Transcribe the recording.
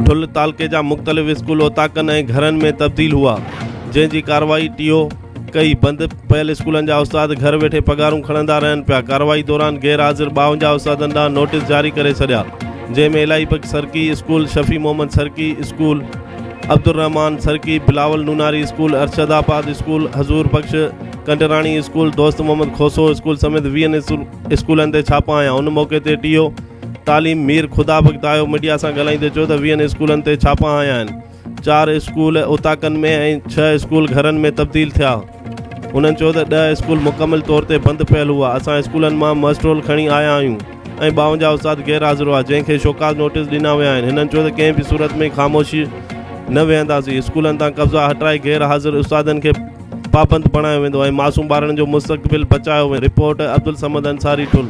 ٺل تعلقي جا مختلف اسڪول اوطاقن ۽ گهرن ۾ تبديل هئا، جنهن جي ڪارروائي ٽي او ڪئي، بند پيل اسڪولن جا استاد گهر ويٺي پگهارون کڻندا رهن پيا، ڪارروائي دوران غير حاضر 52 استادن ڏانهن نوٽيس جاري ڪري ڇڏيا، جنهن ۾ Elahi Bakhsh Sarki school, Shafi Muhammad Sarki school, Abdulrahman Sarki, Bilawal Nonari school, Arshadabad school, Hazoor Bakhsh Kandrani school, Dost Muhammad Khoso school سميت ويهن اسڪولن تي ڇاپا هنيا، ان موقعي تي ٽي او تعليم مير خدا بخش دايو ميڊيا سان ڳالهائيندي چيو ته ويهن اسڪولن تي ڇاپا هنيا آهن، چار اسڪول اوطاقن ۾ ۽ ڇهه اسڪول گهرن ۾ تبديل ٿيا. هنن چيو ته ڏهه اسڪول مڪمل طور تي بند پيل هئا، اسان اسڪولن مان مسٽرول کڻي آيا آهيون ۽ 52 استاد غير حاضر هئا، جنهن کي شوڪاز نوٽيس ڏنا ويا آهن. هنن چيو ته ڪنهن به صورت ۾ خاموش نه ويهنداسين، اسڪولن تان قبضا هٽرائي غير حاضر استادن کي پابند بڻايو ويندو ۽ معصوم ٻارڙن جو مستقبل بچايو ويندو. رپورٽ، عبدالصمد انصاري ٺل.